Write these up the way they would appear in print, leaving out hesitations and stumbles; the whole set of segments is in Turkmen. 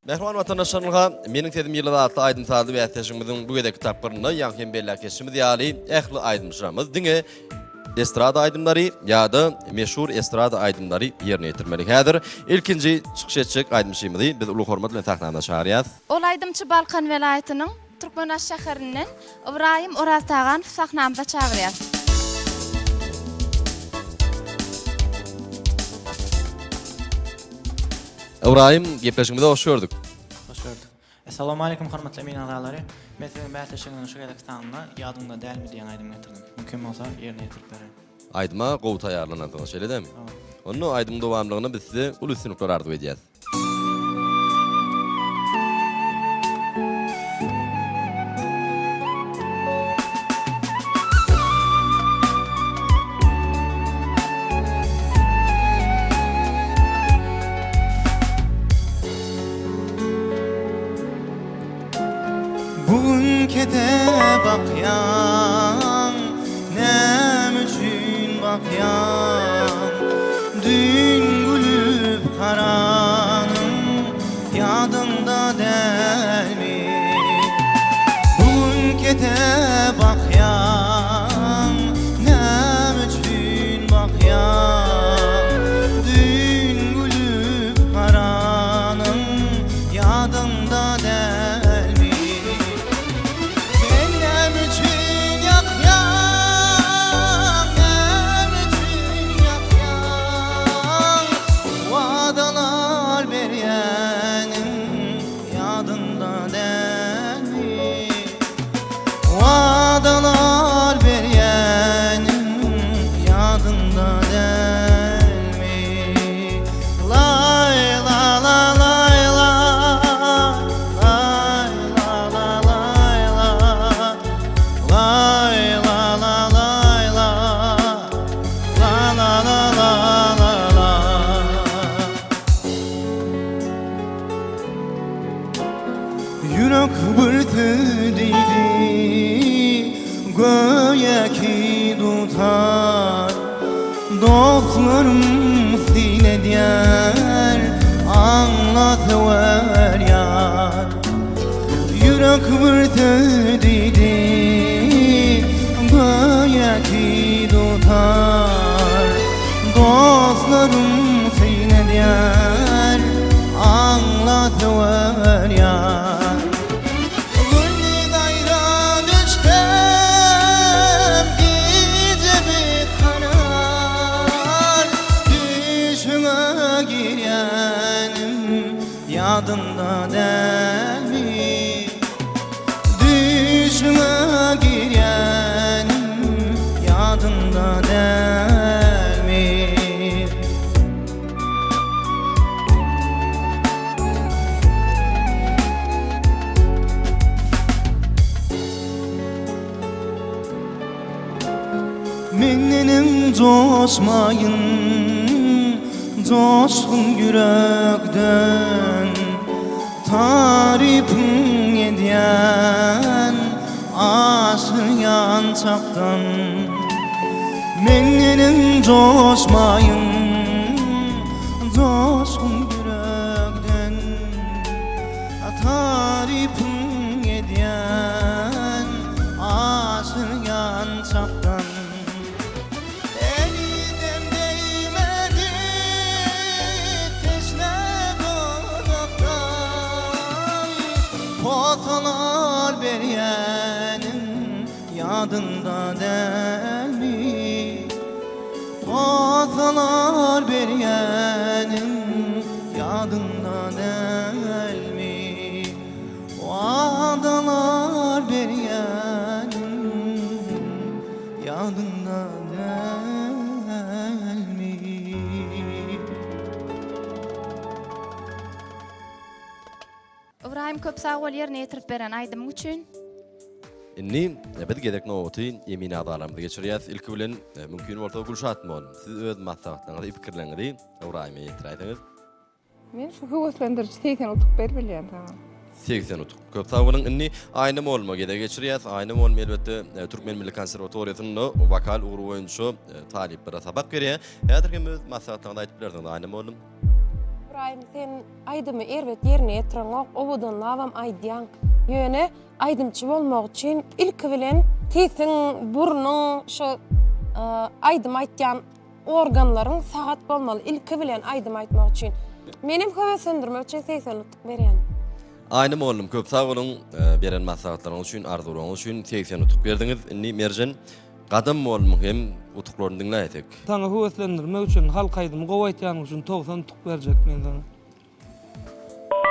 Mähriban watandaşlarymyza Meniň sesim ýyldyz atly aýdym-sazly bäsleşigimiziň bu gezekki tapgyrynda ýaňky hem belläp geçişimiz ýaly ähli aýdymçylarymyz diňe estrada aýdymlary ýa-da meşhur estrada aýdymlary ýerine ýetirmeli. Häzir ilkinji çykyş etjek aýdymçymyzy biz uly hormat bilen sahnamyza çagyrýas. Ol aýdymçy Balkan welaýatynyň Türkmenaş şäherinden Ybraýym Oraztaganowy sahnamyza çagyrýas. Ybraýym, gepleşigimize hoş gördük. Hoş gördük. Essalawmaleýkum hormatly emin agzalary. Men siziň bäsleşigiňiziň şu gezekki sanynda Ýadyňda dälmi diýen aýdymy getirdim. Mümkin bolsa ýerine ýetirip bereýin. Aýdyma gowy taýýarlanansyňyz, şeýle dälmi? Hawa. Onda aýdymyň dowamlygyna biz size uly üstünlikler arzuw edýäs. Bu gün kete bakýaň, näme üçin bakýaň? Düýn gülüp garanyň ýadyňda dälmi? Bu gün kete bakýaň, näme üçin bakýaň? Düýn gülüp garanyň Ýadyňda dälmi? Sen näme üçin ýakýaň, näme üçin ýakýaň? Wadalar berýäniň ýadyňda dälmi? Wadalar berýäniň ýadyňda dälmi? Lay la la lay la Lay la la lay la Lay la la lay la La la la la la la Ýürek bürti diýdi Göýäki dutar Dostlarym syn edýär Aňla söwer ýar Ýürek bürti diýdi Göýäki dutar Dostlarym syn edýär Aňla söwer ýar Gündiz aýra düşsem Gije bikarar Düşüňe girýänim Ýadyňda dälmi Düşüňe girýänim Ýadyňda dälmi Mendenem joşmaýyn Joşgun ýürekden Tarypyň edýän Aşyrýan çakdan Mendenem joşmaýyn Joşgun ýürekden Tarypyň edýän Aşyrýan çakdan Henizem degmedi teşne dodakdan Posalar berýäniň ýadyňda dälmi? Posalar berýäniň ýadyňda dälmi? Wadalar berýäniň Ýadyňda dälmi? Ybraýym köp sag bol ýerine ýetirip beren aýdymyň üçin. Indi biz gezek nobaty emin agzalarymyza geçirýäs. Ilki bilen mümkin bolsa Gülşat mugallym siz öz maslahatlaryňyzy, pikirleriňizi Ybraýyma ýetiräýseňiz. Men şu höweslendiriji 80 utuk ber bilýän saňa. 80 utuk. Köp sag boluň. Indi Aýna molluma gezek geçirýäs. Aýna mollum elbetde e, Türkmen Milli Konserwatoriýasynda wokal ugry boýunça e, talyplara sapak berýär. Häzir hem öz maslahatlaryňyzy aýdyp bilersiňiz Aýna mollum. Ybraýym sen aýdymy erbet ýerine ýetireňok, owadanlabam aýdýaň. Ýöne aýdymçy bolmak üçin ilki bilen sesiň, burnuň, şo aýdym aýtýan organlaryň sagat bolmaly ilki bilen aýdym aýtmak üçin. Menem höweslendirmek üçin 80 utuk berýän. Aýna mugallym köp sag boluň beren maslahatlaryňyz üçin arzuwlaryňyz üçin 80 utuk berdiňiz. Indi Merjen Gadam mugallymyň hem utuklaryny diňläýsek. Saňa höweslendirmek üçin halk aýdymy gowy aýtýanyň üçin 90 utuk berjek men saňa.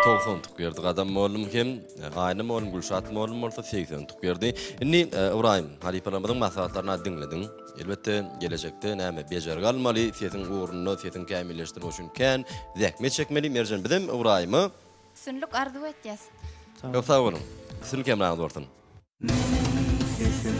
90 utuk berdi Gadam mugallym hem Aýna mugallym Gülşat mugallym bolsa 80 utuk berdi. Indi Ybraýym halypalarymyzyň maslahatlaryny diňlediň. Elbetde gelejekde näme bejergi almaly sesiň ugrunda sesiň kämilleşdirmek üçin kän zähmet çekmeli Merjen bizem Ybraýyma Üstünlik arzuw etýäs. Köp sag boluň. Üstünlik hemraňyz bolsun. Meniň sesim.